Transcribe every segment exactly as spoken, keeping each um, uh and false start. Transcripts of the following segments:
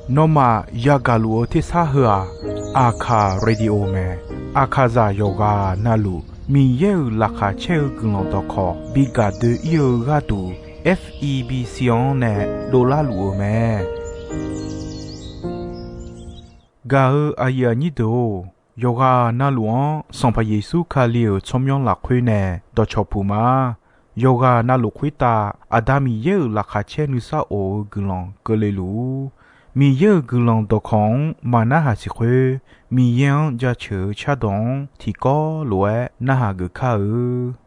Nawmaf yagaq luf-eu tersar heu-aq, Aqkaq Radio mae. Aqkaqzaq yawqghaq navluf Miqyaer-euq laqkhaq caer-eu guiqlanq dawqkawq bi gaq doe-ir-eu gharduq, F E B C-anr nae dovlar luf-eu mae. Gaq-eu aqyuif aqnyir deuq-or, yawqghaq navluf-anr Sanqpaq Yeqsur Kali-euq tsawrmyanr lafkhoer nae dawqcawq puq ma. Yawqghaq navluf khoertav Aqda Miqyaer-euq laqkhaq caer nuisar of-eu guiqlanq keuvle luf-ur. Miqyaer-euq guiqlanq dawqkawq-anr maqnarhaq siq khoer, Miqyaer-anr jaceuq-eu cardawq-anr tiqkawv lof-aer narhaq geuf kar-eu.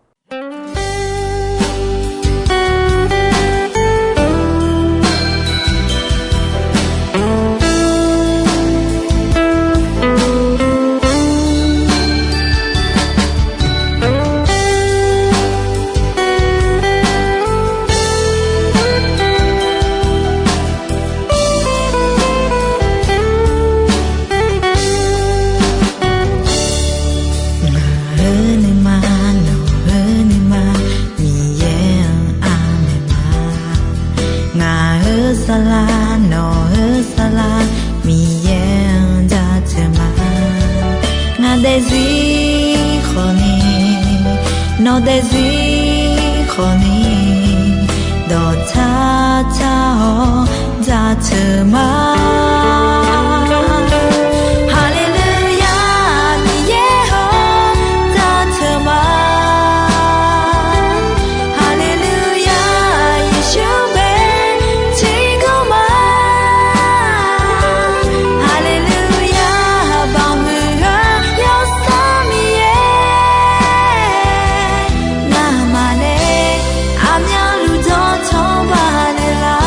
Ngaq-euq nuima, nawq-euq nuima, Miqyaer-anr aqmaeq ma. Ngaq-euq saflar, nawq-euq saflar, Miqyaer-anr jaceuq ma. Ngaq daefzir khawfni, nawq daefzir khawfni, dawqtsar tsar-awr jaceuq ma. Haleluya, Miqyaer-or, jaceuq ma. Haleluya, Yeqsur bae tiqkawv ma. Haleluya, baqmuiq-eu Yawsanr Miqyaer, ngamaf nae aqmyanluf dawqtawq baqnaeq lar.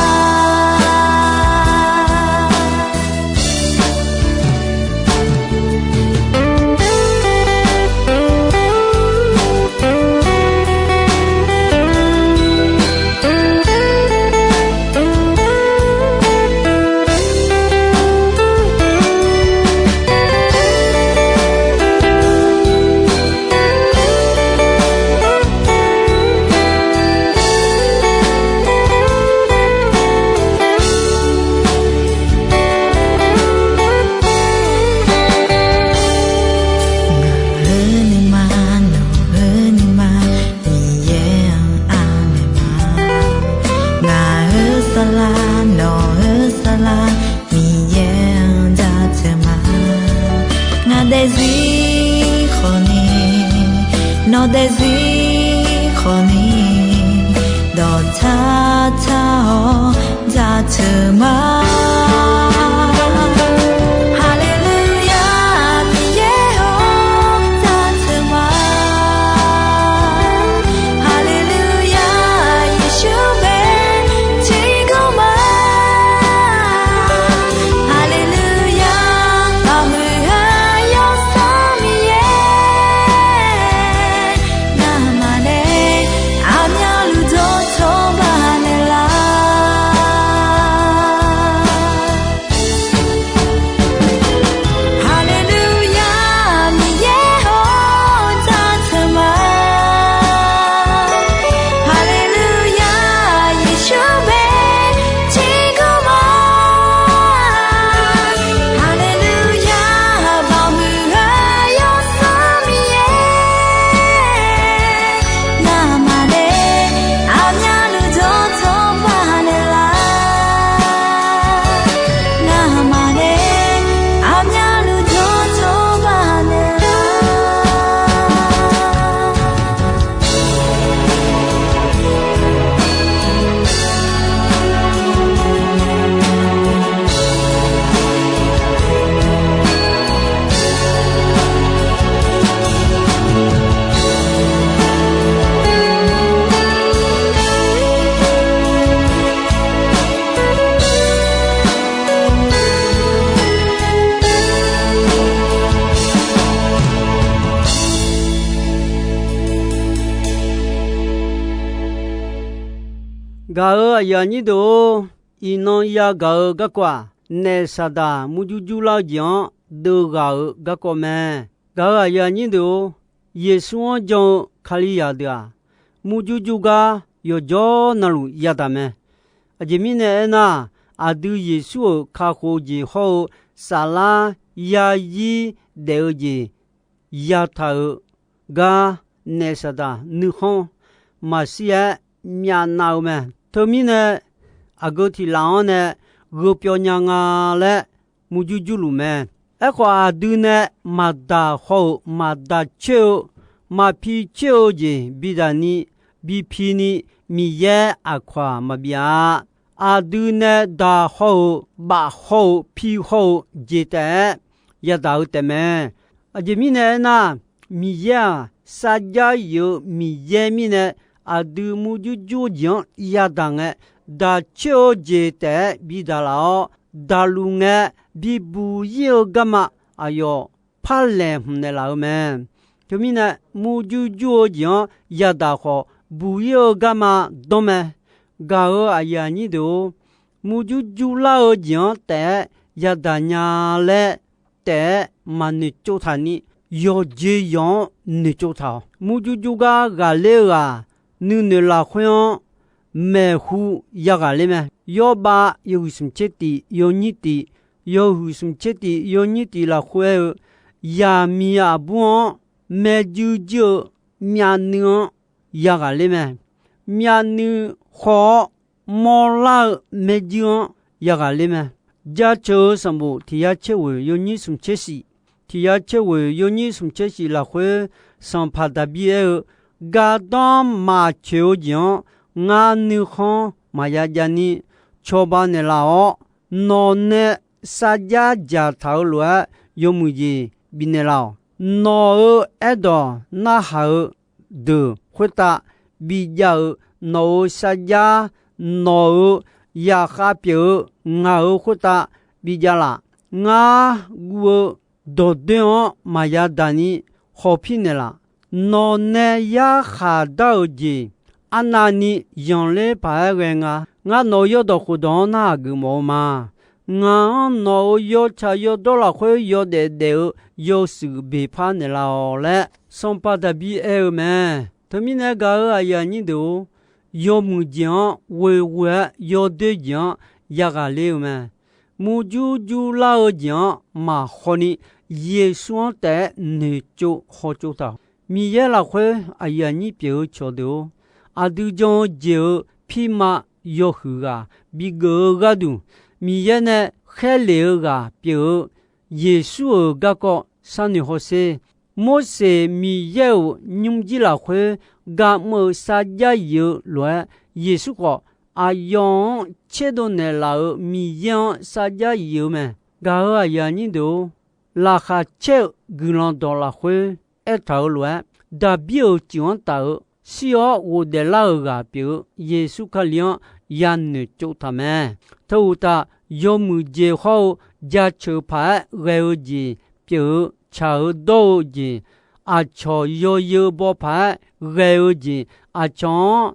Ngaq-euq nuima, nawq-euq nuima, Miqyaer-anr aqmaeq ma. Ngaq-euq saflar, nawq-euq saflar, Miqyaer-anr jaceuq ma. Ngaq daefzir khawfni, nawq daefzir khawfni, dawqtsar tsar-awr jaceuq ma. Haleluya, Miqyaer-or, jaceuq ma. Haleluya, Yeqsur bae tiqkawv ma. Haleluya, baqmuiq-eu Yawsanr Miqyaer, ngamaf nae aqmyanluf dawqtawq baqnaeq lar. Haleluya, Miqyaer-or, jaceuq ma. Haleluya, Yeqsur bae tiqkawv ma. Haleluya, baqmuiq-eu Yawsanr Miqyaer, ngamaf nae aqmyanluf dawqtawq baqnaeq lar. Ngamaf nae aqmyanluf dawqtawq baqnaeq lar. Gaq-euq aqyuif aqnyir deuq-or, iqnan yagaq-eu garkawv-aq, naef Saqdaq murjur jurlar-eu jeq-anr deuvghaq-euq garkawv mae. Gaq-euq aqyuif aqnyir deuq-or, Yeqsur-anr jan-eu Kalizaq deuq-aq, murjur jur gar yawqjawr navluf yadaq mae. Aqjeq mirnae aernar, aqdui Yeqsur-euq kakhof jeq hawr-eu saflar yarzir daef-eu jeq yataq-euq gar naef saqdaq nuikhanr maqshir-aer myavnav-eu mae. Teumirnae, aqgeu tiq laf-anr nae gheu pyawv nya nga laer murjur jurluf mae. Aerkhawf, aqdui nae maqdaq haw-euq maqdaq coer-eu, maqpi coer-eu jeq bidaq ni, bipini, Miqyaer aqkawq-aq maqbif-a. Aqdui nae daq haw-euq, baf haw-euq, pi haw-euq jeq taef-aer yadaq-eu taefmae. Aqjeq mirnae aernar, Miqyaer-aq, sarjax yif-eu Miqyaer mirnae, aqdui murjur jur-eu jeq-anr yadaq ngae, daq coer-eu jeq taef-aer bidaq laf-awr, daqluf ngae bibuq ir-eu garma aqyawf par laeqhmq naeqlaf-eu mae. Teumirnae, murjur jur-eu jeq-anr yadaq khawf, buq ir-eu garma danr mae. Gaq-euq aqyuif aqnyir deuq-or, murjur jurlar-eu jeq-anr taef-aer yadaq nya laer taef-aer maqnoeqtsov taq ni, yawqjeq yawq-anr noeqtsov taq-awq. Murjur jur gar ghaqler-eu ghaq, nuinoeq lafkhoer-anr maeqhu yaghaq ler mae. Yawrbav yawhuiq smq tser tif yawnyir tif, yawhuiq smq tser tif yawnyir tif lafkhoer aer-eu, yaqmiq aqbur-anr maerjuir juir-eu myavnuiv-anr yaghaq ler mae. Myavnuiv khaw-awr mawrlar-eu maerjuir-anr yaghaq ler mae. Jaceuq-eu sanqbof tiq yar tser ghoeq yawnyir smq tser shif, tiq yar tser ghoeq yawnyir smq tser shif lafkhoer, sanqpaq Daqbir aer-eu, Gardanr maqcoeq-eu jeq-anr ngar nuikhanr maqya jav ni, cawba naeqlaf-awr, nawq nae sarjax dzaqtaq-eu lof-aer yawmuiq jeq bifnaeq laf-awq. Nawq-euq aerdawq narhaq-eu deuq khoertav bijav-euq nawq-euq sarjax, nawq-euq yaqkhav pyeuf-eu ngaq-euq khoertav bijav laf. Ngar guv-eu dawqdoer-anr maqya daq ni khawf pir naeqlaf. Nawq nae yarkhaq dar-euq jeq arnavni zanqler paq-aer ghae nga. Ngar nawq-euq yawrdawq khofdawq-anr narhaq geufmawf-eu ma. Ngaq-anr nawq-euq yawtsaq yawdawr lafkhoer yawdaef daef-eu yawshuif beqpar naeqlaf-awq laer, sanqpaq Daqbir aer-eu mae. Teumirnae gaq-euq aqyuif aqnyir deuq-or, yawmuiq jeq-anr ghoeghoe-aer yawdoer jeq-anr yaghaq ler-eu mae. Murjur jurlar-eu jeq-anr maqhaw ni, Yeqsur-anr taef-aer noeqtsov hawtsov taq-awq. Miqyaer lafkhoer aqyuif aqnyir pyeuf-eu cawqdeuq-or, aqdui jan-eu jeq-euq pirma yawhuiq ghaq bigeuf-eu gharduq, Miqyaer nae khaerlef-eu ghaq pyeuf-eu Yeqsur-euq garkawv sharnoeq hawsher. Morseq Miqyaer-euq nymrjir lafkhoer ga mr-eu sarjax yif-eu lof-aer, Yeqsur khawf aqyawf-anr tserdov naeqlaf-euq Miqyaer-anr sarjax yif-eu mae. Gaq-euq aqyuif aqnyir deuq-or, laqkhaq caer-eu guiqlanq dawq lafkhoer aertaq-euq lof-aer, Daqbir-euq tsuif-anr taf-eu shir-awr ghofdaef lar-euq ghaq pyeuf-eu Yeqsur Kali-anr yanoeq tsov taq mae. Teu uqtaf, yawmuiq jeq hawr-eu jaceuq paq-aer ghae-eu jeq pyeuf-eu tsaq-eu dawr-eu jeq, aqcawq yawzeu baw paq-aer ghae-eu jeq, aqcawq-anr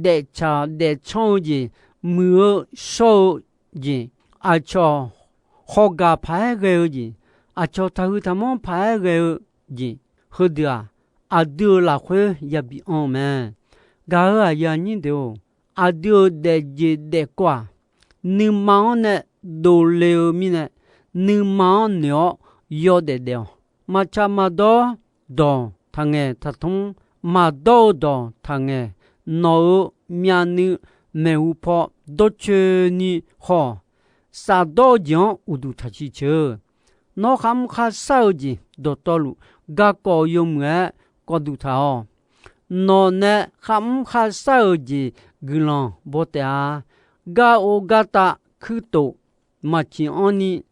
daeftsaq daeftsanr-eu jeq, muiq-eu shawr-eu jeq, aqcawq hawgaq paq-aer ghae-eu jeq, aqcawq taqhuiq taqmanr paq-aer ghae-eu jeq, heudeuq-aq, aqdui-euq lafkhoer yabi anr-eu mae. Gaq-euq aqyuif aqnyir deuq-or, aqdui-euq daefjeq daefkawv-aq, nuima-anr nae dovle-eu mirnae, nuima-anr noeq-awr yawdaef daef-awq. Maqtsaq maqdawr dawq taqngaeq taqtmr, maqdawr-eu dawq taqngaeq, nawq-euq myavnuiv maeqhu paw dawrcoeni haw-awq. Shafdawr-eu jeq-anr uqduq taq ciqceuq. Nawr kharmr kharshar-eu jeq dawqtawvluf, garkawv yawmuiq-aer kawvduq taq-awq. Nawq nae kharmr kharshar-euq jeq guiqlanq baw taef-a. Gar or gar tav kuirtof maqciq anrni,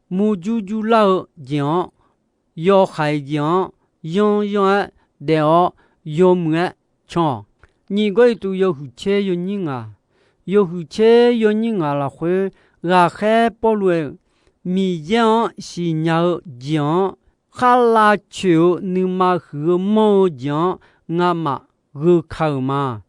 murjur jurlar-eu jeq-anr, yawhaiq jeq-anr yanr yanr-aer daef-awr yawmuiq-aer can-awq. Nyiq gawr iqtuv yawhuiq tser yawnyir ngaq, yawhuiq tser yawnyir ngaq lafkhoer, ghaqkhaer Pawrluv aer-eu, Miqyaer-anr siqnya-eu jeq-anr, khar lavcoeq-eu nuima huiq-eu manr-eu jeq-anr ngamaf gheuka-euq ma.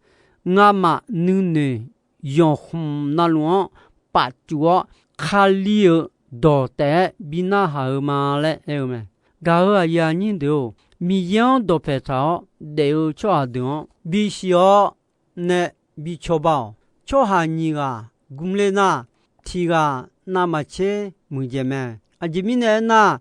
Ngamaf nuinoeq yanqkhmq navluf-anr pafcuf-awr, Kali-euq dawq taef-aer bi narhaq-eu ma laer aer-eu mae. Gaq-euq aqyuif aqnyir deuq-or, Miqyaer-anr dawqpaeq taq-awr daef-eu tsawrhaq deuq-anr bisiq-awr nae bi cawba-awq. Tsawrhaq nyiq ghaq gmler nar, tiq ghaq navmaqtser muiqdzaeq mae. Aqjeq mirnae aernar,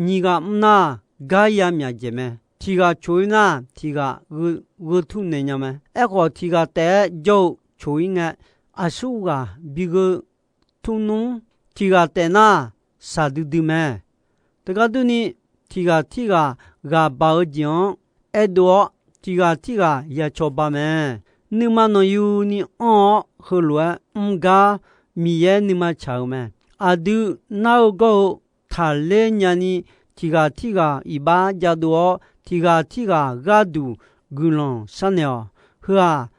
nyiq ghaq mr nar, gar ya myaqdzaeq mae. Tiq ghaq coq-ir nar, tiq ghaq gheu, gheutur naeq nya mae. Aerkhawf, tiq ghaq taef-aer jawr-eu coq-ir ngae, aqsur ghaq bi gheu tur nmr. Tiq ghaq taef nar, shaqdui dui mae. Teugar durni, tiq ghaq tirghaq ghaq baq-eu jeq-anr aerdov-awr, tiq ghaq tirghaq ya cawba mae. Nuima nanqyuni anr-awr, heulof-aer mr gar Miqyaer nuima tsaq-eu mae. Aqdui nar-eu gawr-eu taqler nyani, tiq ghaq tirghaq iqbax jav dov-awr, tiq ghaq tirghaq gharduq guiqlanq sharnaeq-awq. Heu-aq,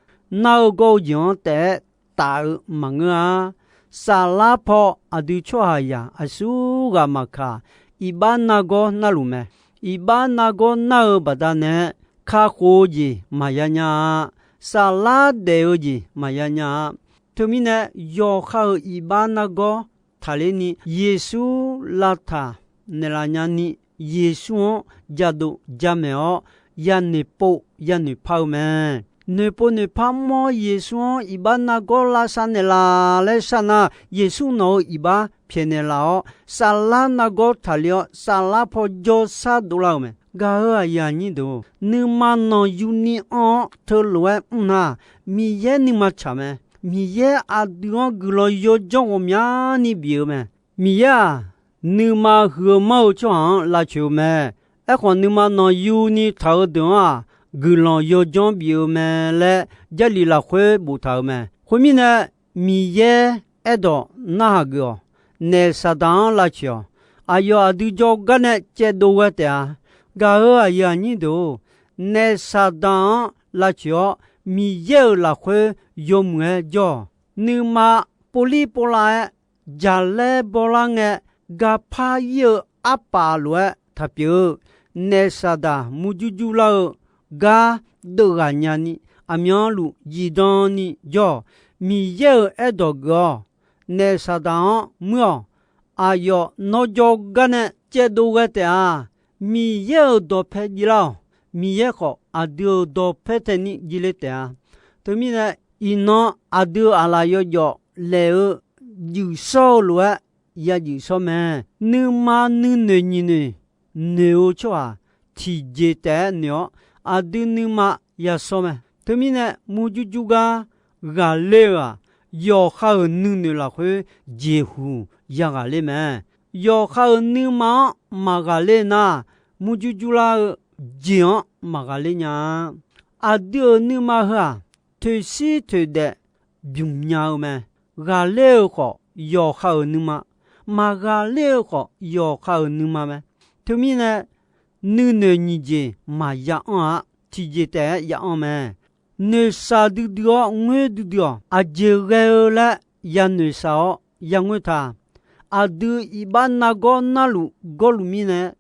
nar-eu gawr-eu jeq-anr taef-aer taf-eu maqngeur-a. Saflar paw aqdui tsawrhaqzaq aqsur ghaq maqkaq, iqbax nargawr narluf mae. Iqbax nargawr nar-eu baqdanae kakhof-eu jeq maqya nya-a. Saflar daef-eu jeq maqya nya-a. Teumirnae, yawqha-euq iqbax nargawr taqler ni, Yeqsur lavtaq naeqlaf nyani, Yeqsur-anr jadov jamaeq-awr, yanoeq pov yanoeq par-eu mae. Noeqpov noeqpar mr-awr Yeqsur-anr iqbax nargawr lavsav naeqlaf laer sharnar, Yeqsur nawq-euq iqbax pyaeqnaeq laf-awr, saflar nargawr taqler-awr, saflar paw jawrshar dovlar-euq mae. Gaq-euq aqyuif aqnyir deuq, nuima nanqyuni anr-awr teulof-aer mr nar, Miqyaer nuima tsaq mae. Miqyaer aqdui-anr guiqlanq yawdzanr ghawqmyani bif-eu mae. Miqyaer-aq, nuima huiq-eu manr-eu tsawrhaq-anr lavcoeq-eu mae. Aerkhawf, nuima nanqyuni taq-eu deuq-anr-aq, guiqlanq yawdzanr bif-eu mae laer Jarlif lafkhoer boftaq-euq mae. Khoermirnae, Miqyaer aerdawq narhaq geuf-awq. Naef Saqdaq-anr lavcoeq-awq. Aqyawf aqdui jawrgar nae caevdov ghae taef-a. Gaq-euq aqyuif aqnyir deuq-or, naef Saqdaq-anr lavcoeq-awr, Miqyaer-euq lafkhoer yawmuiq-aer jawr-awq. Nuima povlir povlav-aer jaqlaer bawlar ngae, gapar ir-eu arpaf lof-aer taqpyeuf-eu, naef Saqdaq murjur jur lar-eu gar deuvghaq nyani, aqmyanluf zifdan ni jawr-awq. Miqyaer-euq aerdawq geuf-awq. Naef Saqdaq-anr muir-awq. Aqyawf nawr jawrgar nae caevdov ghae taef-a. Miqyaer-euq dawqpae jir lar-awq. Miqyaer khawf, aqdui-euq dawqpae taef ni jir le taef-a. Teumirnae, iqnan aqdui-euq aqlaf yawjawf laef-eu juif shawr-eu lof-aer ya juif shawr mae. Nuima nuinoeq nyiq noeq noeq-eu tsawrhaq tiqjeq taef-aer noeq-awr, aqdui nuima ya shawr mae. Teumirnae, murjur jur gar ghaqler-eu-aq, yawqha-euq nuinoeq lafkhoer jeqhuq ya ghaqler mae. Yawqha-euq nuima-anr maqghaqler nar, murjur jur lar-eu jeq-anr maqghaqler nya-a. Aqdui-euq nuima heu-aq, toeqshir toeqdaef bymq nya-eu mae. Ghaqler-eu khawf, yawqha-euq nuima, maqghaqler-eu khawf, yawqha-euq nuima mae. Teumirnae, nuinoeq nyiq jeq maqya anr-a. Tiqjeq taef-aer ya anr mae. Noeqshaq duidui-awr ngoer duidui-awq. Aqjeq ghae-eu laer ya noeqshaq-awr ya ngoer ta. Aqdui iqbax nargawr narluf gawrluf mirnae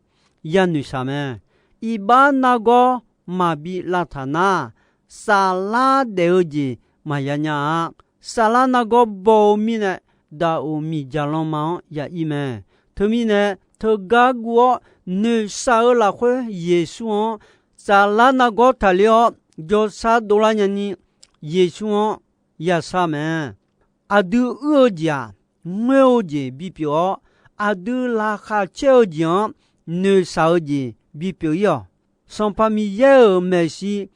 ya noeqshaq mae. Iqbax nargawr maqbi lavtaq nar, saflar daef-eu jeq maqya nya-a. Saflar nargawr baw-eu mirnae, daqoq miqdzaq lanma-anr ya ir mae. Teumirnae, teugar guv-awr noeqshaq-eu lafkhoer Yeqsur-anr saflar nargawr taqler-awr jawrshar dovlar nyani, Yeqsur-anr ya shar mae. Aqdui uir-eu jeq-aq, ngoer-eu jeq bipyeuf-awr, aqdui laqkhaq caer-eu jeq-anr noeqshaq-eu jeq bipyeuf ir-awq. Sanqpaq Miqyaer-euq maeqshi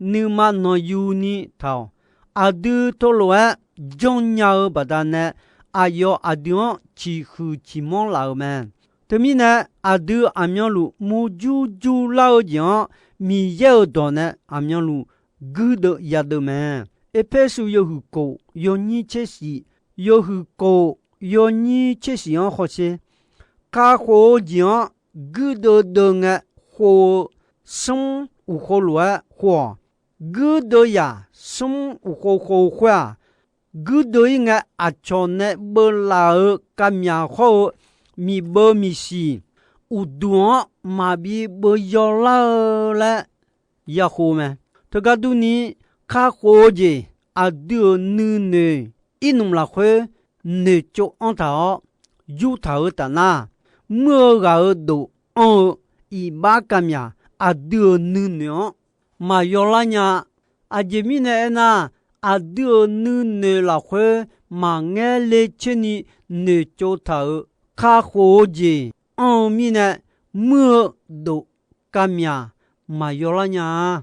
nuima nanqyuni taq-awq. Aqdui teulof-aer janrnya-eu baqdanae, aqyawf aqdui-anr ciqhuiq ciqmanr laf-euq mae. Teumirnae, aqdui aqmyanluf murjur jur lar-eu jeq-anr Miqyaer-euq dawq nae aqmyanluf guirdeuv yadeuv mae. Erpersu yawhuiq kof yawnyir tser shif, yawhuiq kof yawnyir tser shif-anr hawsher. Kakhof-eu jeq-anr guirdeuv deuv ngae, khof-eu smr uqkhov lof-aer khov-awq. Guirdeuv yaq smr uqkhov khov-eu khoer-aq, guirdeuv ir ngae, aqcawq nae beuvlaf-euq kavmyaq hawr-eu miqbeuv miqsiq uqduq-anr maqbi beuv yawlar-eu laer yakhov mae. Teugar durni, kakhof-eu jeq aqdui-euq nuinoeq irnmq lafkhoer noeqtsov anr taq-awr yurtaq-eu taf nar, muir-eu ghaq-euq dof anr-eu iqbax kavmyaq aqdui-euq nuinoeq-anr maqyaw lar nya. Aqjeq mirnae aernar, aqdui-euq nuinoeq lafkhoer maqngaer le coer ni noeqtsov taq-euq kakhof-eu jeq anr-eu mirnae, muir-eu dof kavmyaq maqyaw lar nya-a.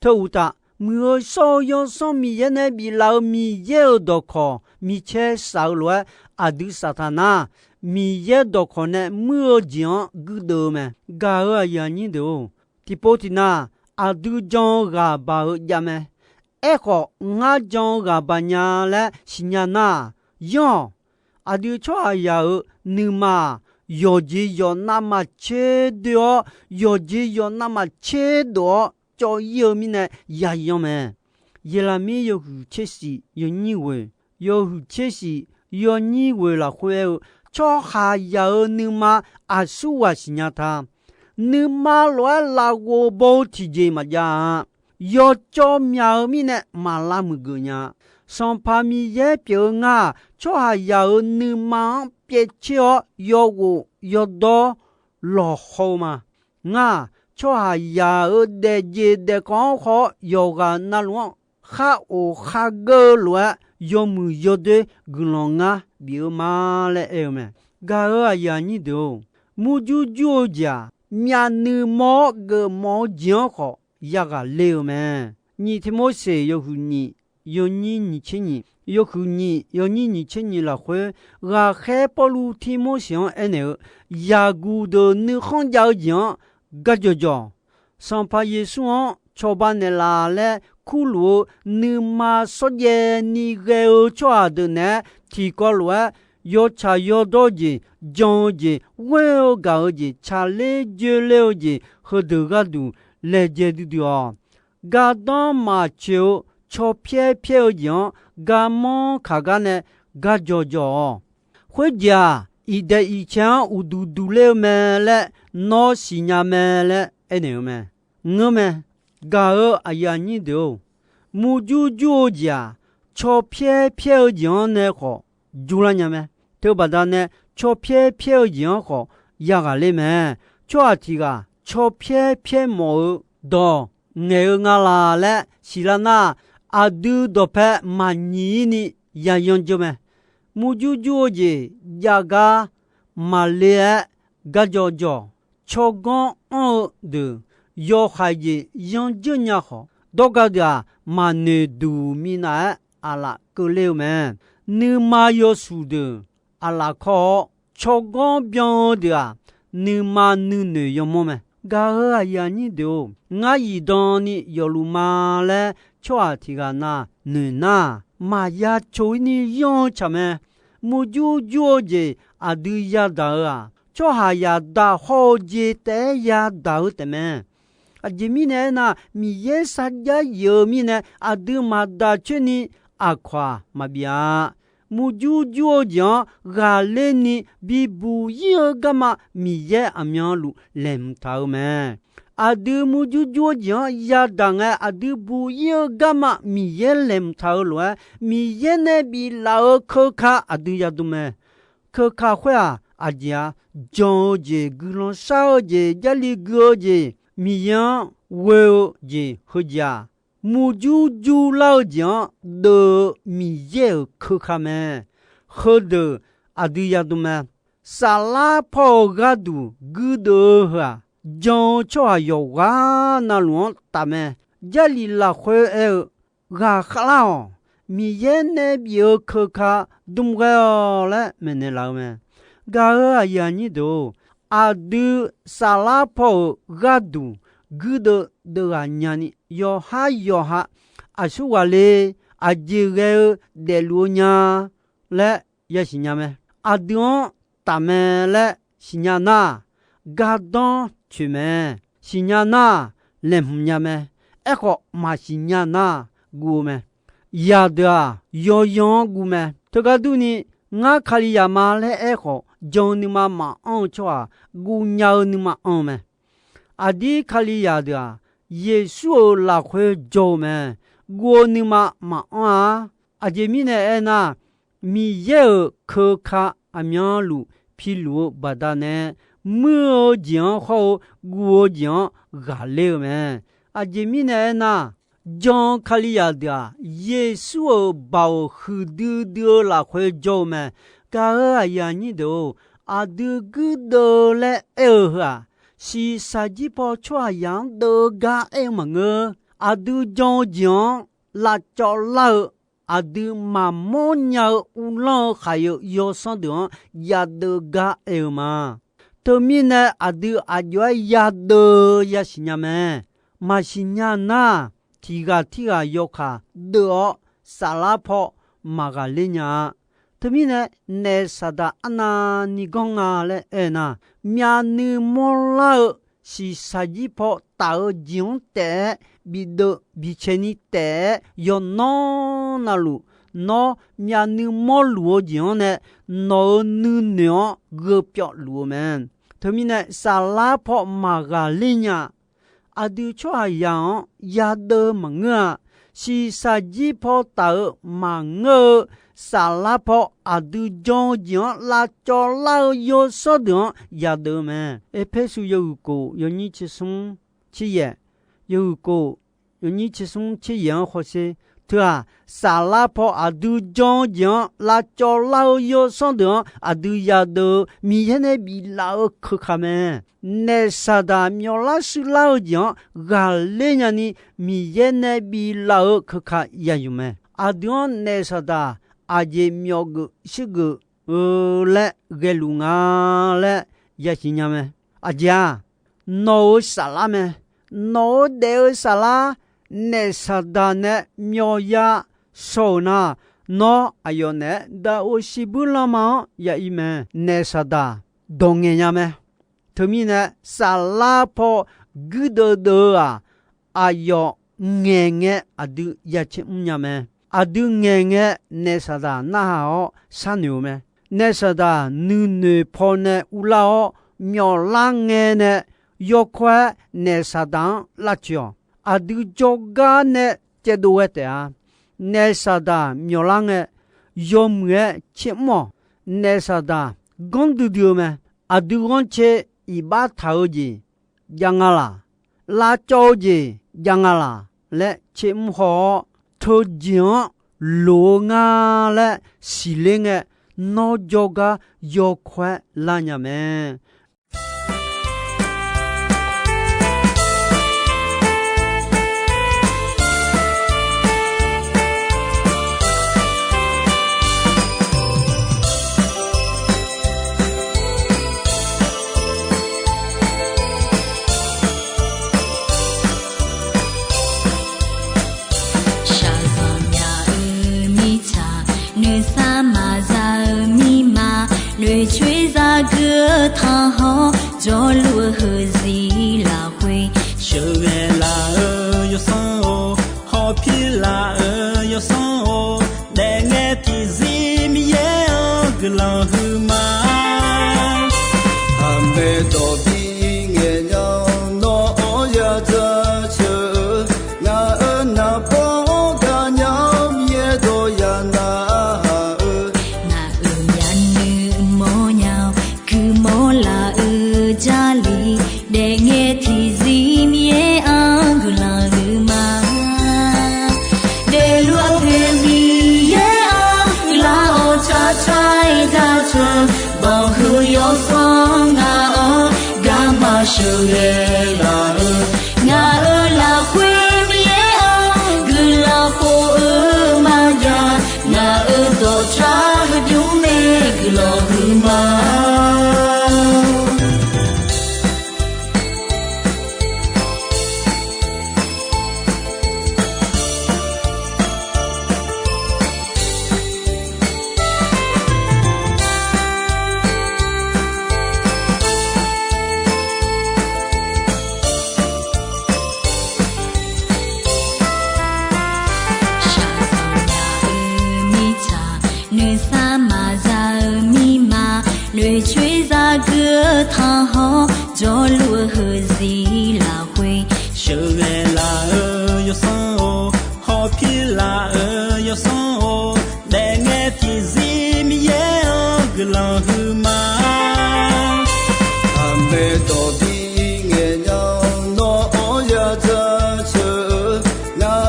Teu uqtaf, Muiq-eu shawr-eu Yawsanr Miqyaer nae biflaf-euq Miqyaer-euq dawqkawq micaer shaf-eu lof-aer, aqdui saqtaq nar, Miqyaer dawqkawq nae muir-eu jeq-anr guirdeuv-eu mae. Gaq-euq aqyuif aqnyir deuq-or, tiqpov tiqnav aqdui jan-eu ghaq baq-eu jav mae. Aerkhawf, ngar jan-eu ghaq baq nya laer siqnya nar, yanr-awq. Aqdui tsawrhaqzaq-euq nuima-aq, yawqjeq yawqnav maqtser doe-awr, yawqjeq yawqnav maqtser dof-awr cawv-ir-eu mirnae yayan mae. Yeqlaqmir yawhuiq tser shif yawnyir ghoeq, yawhuiq tser shif yawnyir ghoeq lafkhoer aer-eu, tsawrhaqzaq-euq nuima aqsurghaq siqnya ta. Nuima lof-aer lafghof baw-eu tiqjeq maqjav-a. Yawcawv myaq-eu mirnae maq lavmuiq geuf nya-a. Sanqpaq Miqyaer pyeuf-eu ngar-aq, tsawrhaqzaq-euq nuima-anr pyaev tser-awr, yawghof yawdawr lawqhaw-eu ma. Ngar-aq, tsawrhaqzaq-euq daefjeq daefkawv-anr khaw-awr, yawqghaq navluf-anr khar of khar geur-eu lof-aer, yawmuiq yawdoer guiqlanq ngar bif-eu ma laer aer-eu mae. Gaq-euq aqyuif aqnyir deuq-or, murjur jur-eu jeq-aq, myavnuiv mawr-awr geufmawf-eu jeq-anr khawf yaghaq ler-eu mae. Nyiq Tiqmorseq yawhuiq nyiq yawnyir nyiq tser nyiq, yawhuiq nyiq yawnyir nyiq tser nyiq lafkhoer, ghaqkhaer Pawrluv Tiqmorseq-anr aernaeq-eu, yaqguq deuq nuikhanr jav-eu jeq-anr garjawq jawq. Sanqpaq Yeqsur-anr cawba naeqlaf laer kurluf-eu nuima shawrjaev ni ghae-eu tsawrhaq deuq naeq-aer tiqkawv lof-aer, yawtsaq yawdawr jeq, jan-eu jeq, ghoer-eu gaq-eu jeq, tsaqler joerler-eu jeq, heudeuq gharduq laejae duidui-awq. Gardanr maqtsoeq-eu caw pyaer pyaer-eu jeq-anr garmanr kaq gar nae garjawq jawq-awq. Khoerjeq-aq, iqdaeq iqcae-anr uqduq duq ler-eu mae laer nawr siqnya mae laer aernaeq-eu mae. Ngeur mae. Gaq-euq aqyuif aqnyir deuq-or, murjur jur-eu jeq-aq, caw pyaer pyaer-eu jeq-anr nae khawf jurlar nya mae. Teubaqda nae caw pyaer pyaer-eu jeq-anr khawf yaghaq ler mae. Tsawrhaq tiq ghaq caw pyaer pyaer mawf-eu dawq ngaeq-eu nga laq laer siqlar nar, aqdui dawqpae maqnyiq-ir ni yayan jeur mae. Murjur jur-eu jeq jav gar maqle-aer garjawq jawq, tsawrganr anr-eu deuq yawhaiq jeq yanjeur nya khawf, dawrga deuq-aq, maqnoeq duq minav-aer aqlaf keuvler-eu mae. Nuima yawshuif deuq aqlaf kawr-awr, tsawrganr byan-eu deuq-aq, nuima nuinoeq yawmawr mae. Gaq-euq aqyuif aqnyir deuq-or, ngar zifdan ni yawfluf ma laer tsawrhaq tiq ghaq na noeq nar, maqya coq-ir ni yanr-eu tsaq mae. Murjur jur-eu jeq aqdui yadaq-eu-aq, tsawrhaqzaq daq hawr-eu jeq taef-aer yadaq-eu taefmae. Aqjeq mirnae aernar, Miqyaer sarjax yif-eu mirnae aqdui maqdaq coer ni aqkawq-aq maqbif-a. Murjur jur-eu jeq-anr ghaqler ni bibuq ir-eu garma Miqyaer aqmyanluf laeqhmq taq-eu mae. Aqdui murjur jur-eu jeq-anr yadaq ngae, aqdui buq ir-eu garma Miqyaer laeqhmq taq-eu lof-aer, Miqyaer nae biflaf-eu keuka aqdui yadm mae. Keuka khoer-aq, aqjeq-a, jan-eu jeq, guiqlanq shar-eu jeq, Jarlif gui-eu jeq, Miqyaer-anr ghoe-eu jeq, heujeq-aq, murjur jur lar-eu jeq-anr deuv-eu Miqyaer-euq keuka mae. Heudeuq aqdui yadm mae. Saflar paw-euq gharduq guirdeuv-eu heu-aq, jan-eu tsawrhaq yawqghaq navluf-anr taf mae. Jarlif lafkhoer aer-eu, ghaqkhaer lar-awq. Miqyaer nae bif-eu keuka dm ghae-awq laer maeqnaeq laf-eu mae. Gaq-euq aqyuif aqnyir deuq-or, aqdui saflar paw-euq gharduq guirdeuv deuv ghaq nyani, yawqhar yawqha aqsurghaq le, aqjeq ghae-eu daefluf-eu nya laer yasiq nya mae. Aqdui-anr taf mae laer siqnya nar, gardanr coeq mae. Siqnya nar, laeqhmq nya mae. Aerkhawf, maqsiq nya nar, guv-eu mae. Zaqdeuq-aq, yawyan-anr guv mae. Teugar durni, ngar Kalizaq ma laer aerkhawf, jan-eu nuima maqanr-eu tsawrhaq, guv nya-eu nuima anr-eu mae. Aqdir Kalizaq deuq-aq, Yeqsur-euq lafkhoer jawr-eu mae. Guv-eu nuima maqanr-a. Aqjeq mirnae aernar, Miqyaer-euq keuka aqmyanluf piluf-eu baqdanae, muir-eu jeq-anr hawr-eu guv-eu jeq-anr ghaqler-eu mae. Aqjeq mirnae aernar, jan-eu Kalizaq deuq-aq, Yeqsur-euq baoq huiqdui dui-eu lafkhoer jawr-eu mae. Gaq-euq aqyuif aqnyir deuq-or, aqdui guirdeuv laer aer-eu heu-aq, shiqshaq jir paw tsawrhaqzaq-anr deuv-eu gar aer-eu maqngeur. Aqdui jan-eu jeq-anr lavcawv lar-eu, aqdui maqmawr nya-eu uvlanr-eu khaq-eu yawsanr deuq-anr yadeuv gar aer-eu ma. Teumirnae aqdui aqjox-aer yadeuv yasiq nya mae. Maqsiq nya nar, tiqghaq tirghaq yawkaq deuv-awr, saflar paw maqghaqler nya-a. Teumirnae, naef saqdaq arnavni ganr nga laer aer nar, myavnuiv mawrlar-eu shiqshaq jir paw taf-eu jeq-anr taef-aer bideuv bicae ni taef-aer yawqnan navluf, nawr myavnuiv mawrluf-eu jeq-anr nae nawq-euq nuinoeq-anr gheu pyawv luf-eu mae. Teumirnae, saflar paw maqghaqler nya. Aqdui tsawrhaqzaq-anr yadeuv maqngeur-a. Shiqshaq jir paw taf-eu maqngeur-eu, saflar paw aqdui jan-eu jeq-anr lavcawv lar-eu yawsanr deuq-anr yadeuv-eu mae. Erpersu yawhuiq kof yawnyir tser smr tser yaeq, yawhuiq kof yawnyir tser smr tser yaeq-anr hawsher. Teu-aq, saflar paw aqdui jan-eu jeq-anr lavcawv lar-eu yawsanr deuq-anr aqdui yadeuv-eu Miqyaer nae biflaf-eu keuka mae. Naef saqdaq myawflar shuirlar-eu jeq-anr ghaqler nyani Miqyaer nae biflaf-eu keuka ya yuf mae. Aqdui-anr naef saqdaq aqjeq myawfgeuf shuirgeuf-eu laer ghaeluf nga laer yasiq nya mae. Aqjeq-aq, nawq-euq saflar mae. Nawq-euq daef-eu saflar naef saqdaq nae myawfya shaw-euq nar, nawr aqyawf naeq-aer daqov shibuir lanma-anr ya ir mae. Naef saqdaq dawq ngaeq nya mae. Teumirnae, saflar paw guirdeuv deuv-eu-aq, aqyawf ngaeq ngae aqdui ya caer mr nya mae. Aqdui ngaeq ngae naef saqdaq narhaq-awr sharnoeq-eu mae. Naef saqdaq nuinoeq pawnae uvlar-awr myawflar ngae nae yawkawr-aer naef saqdaq-anr lavcoeq-awq. Aqdui jawrgar nae caevdov ghae taef-a. Naef saqdaq myawflar ngae yawmuiq-aer caer mr-awq. Naef saqdaq ganr duidui-eu mae. Aqdui ghanrcae iqbax taq-eu jeq jav nga laq, lavcawv-eu jeq jav nga laq laer caer mr haw-awr, teujeq-anr loq-eu nga laer siqler ngae, nawr jawrgar yawkawr-aer lar nya mae. Shaqzanq myaq-euq mirtsaq, nuisar maqza-eu mirma, noeqcoer zagui-eu tanqhawr, jawrluf-eu heuzir lafkhoer, sheuqghae laf-euq yawsanr-or, hawpir laf-euq yawsanr-or, daefngae tiqzir Miqyaer-anr guiqlanq huiqma. Aqmaeq dawq bi ngaeq nya-awr nawr-awr yadzaq ceuq-eu, ngaq-euq naqbawr-anr gaqnya-awr Miqyaer dawq ya narhaq-eu, ngaq-euq myavnuiv mawrnya-awr guiqmawr laf-eu Jarlif, daefngae tiqzir Miqyaer-anr guiqlanq huiqma. Daefluf-eu poeq Miqyaer-anr guiqlanq-awr, tsaqtsaq-aer jaceuq banqhuiq yawsanr ngaq-anr garma sheuqghae laf-eu, ngaq-euq lafkhoer Miqyaer-anr guiqlanq khof-eu maqjav, ngaq-euq dawqtsaq heudymr nae guiqlanq huiqma. Shaqzanq myaq-euq mirtsaq, nuisar maqza-eu mirma, noeqcoer zagui-eu tanqhawr, jawrluf-eu heuzir lafkhoer, sheuqghae laf-euq yawsanr-or, hawpir laf-euq yawsanr-or, daefngae tiqzir Miqyaer-anr guiqlanq huiqma. Aqmaeq dawq bi ngaeq nya-awr nawr-awr yadzaq ceuq-eu, ngaq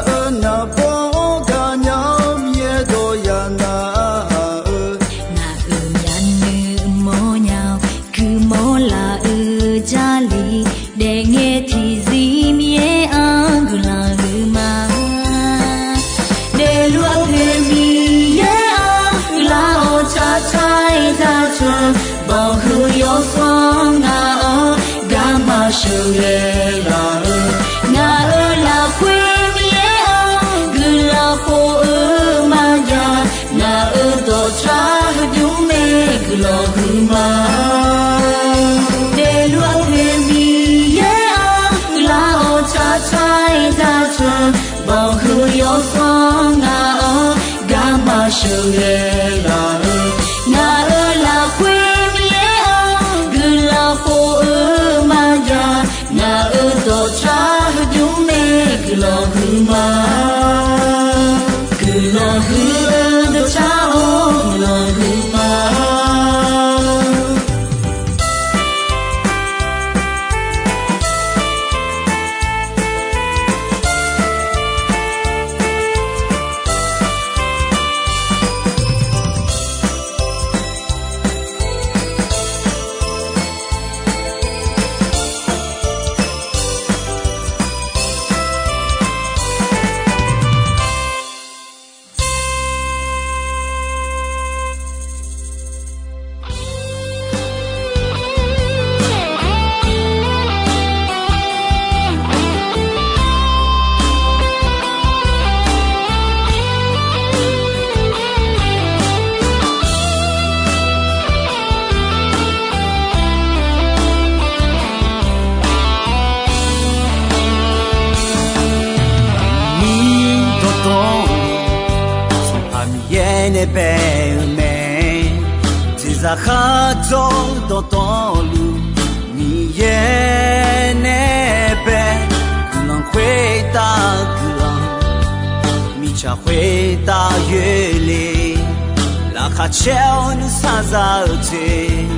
Darteuq bawqhuiq yawsanr ngaq-anr garma sheuqghae laf-eu, ngaq-euq lafkhoer Miqyaer-anr guiqlanq khof-eu maqjav, ngaq-euq dawqtsav heudymr mae guiqlanq huiqma. Daefluf-eu Miqyaer-anr guiqlanq-awr tsaqtsaq-aer darteuq, bawqhuiq yawsanr ngaq-anr garma sheuqghae laf-eu, ngaq-euq lafkhoer Miqyaer-anr guiqlanq khof-eu maqjav, ngaq-euq dawqtsav heudymr mae guiqlanq huiqma. Guiqlanq huiq-eu dawqtsav-or guiqlanq huiqma. Mir dawqtawvluf, Sanqpaq Miqyaer nae bae-eu mae. Jeqzaq kharjawr-eu dawqtawvluf, Miqyaer nae bae. Guiqlanq khoertav guiqlanq, mirtsaq khoertav yoerle. Laqkhaq caer-awr nuisar za-eu jeq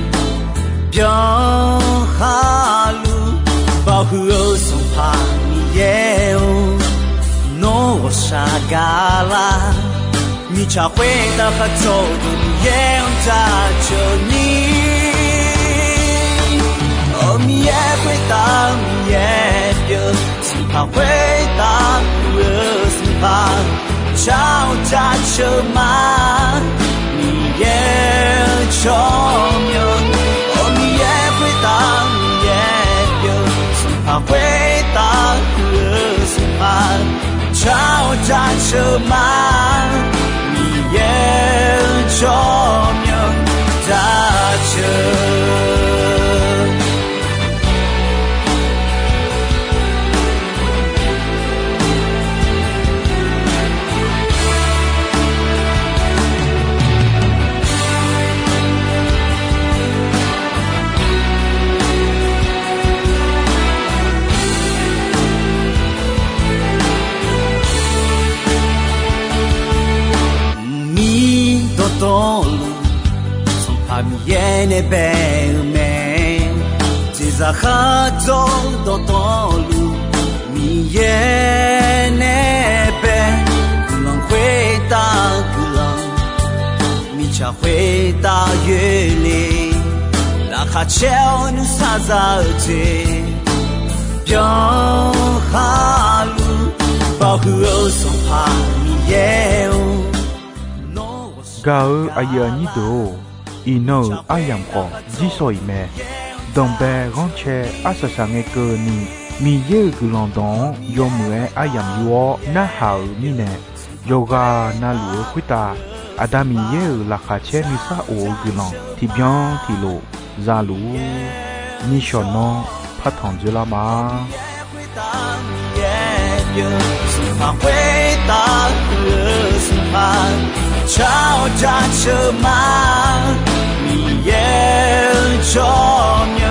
byanlar luf, bawhuiq-eu Sanqpaq Miqyaer-or, nawr ghawqshaq gaqlar. Mirtsaq khoertav kharjawr-eu deuq Miqyaer-anr jaceuq ni, Miqyaer khoertav Miqyaer pyeuf, Sanqpaq khoertav puq-eu Sanqpaq, jar-awr jaceuq ma. Miqyaer-eu tsawrmyanr, Miqyaer khoertav Miqyaer pyeuf, Sanqpaq khoertav puq-eu Sanqpaq, jar-awr jaceuq ma. Miqyaer-eu tsawrmyanr jaceuq. Mqmir dawqtawvluf, Sanqpaq Miqyaer nae bae-eu mae. Jeqzaq kharjawr-eu dawqtawvluf, Miqyaer nae bae. Guiqlanq khoertav guiqlanq, mirtsaq khoertav yoerle. Laqkhaq caer-awr nuisar za-eu jeq byanlar luf, bawhuiq-eu Sanqpaq Miqyaer-or, nawr ghawqshaq gaq-eu aqyuif aqnyir deuq-or, iqnan-euq aryamq khawf jir sawq-iq mae. Danqbae ghanrcae arsaq saq ngae keuvni, Miqyaer-euq guiqlanq dawq-anr yawmuiq-aer aryamq yur-awr narhaq-euq mirnae, yawqghaq navluf-eu khoertav Aqda Miqyaer-euq laqkhaq caer nuisar of-eu guiqlanq tiqbyan tiqlof za luf-ur. Nishawq nanr partanq dzoerlar ma. Sanqpaq khoertav puq-eu Sanqpaq, jar-awr jaceuq ma. Miqyaer-eu tsawrmyanr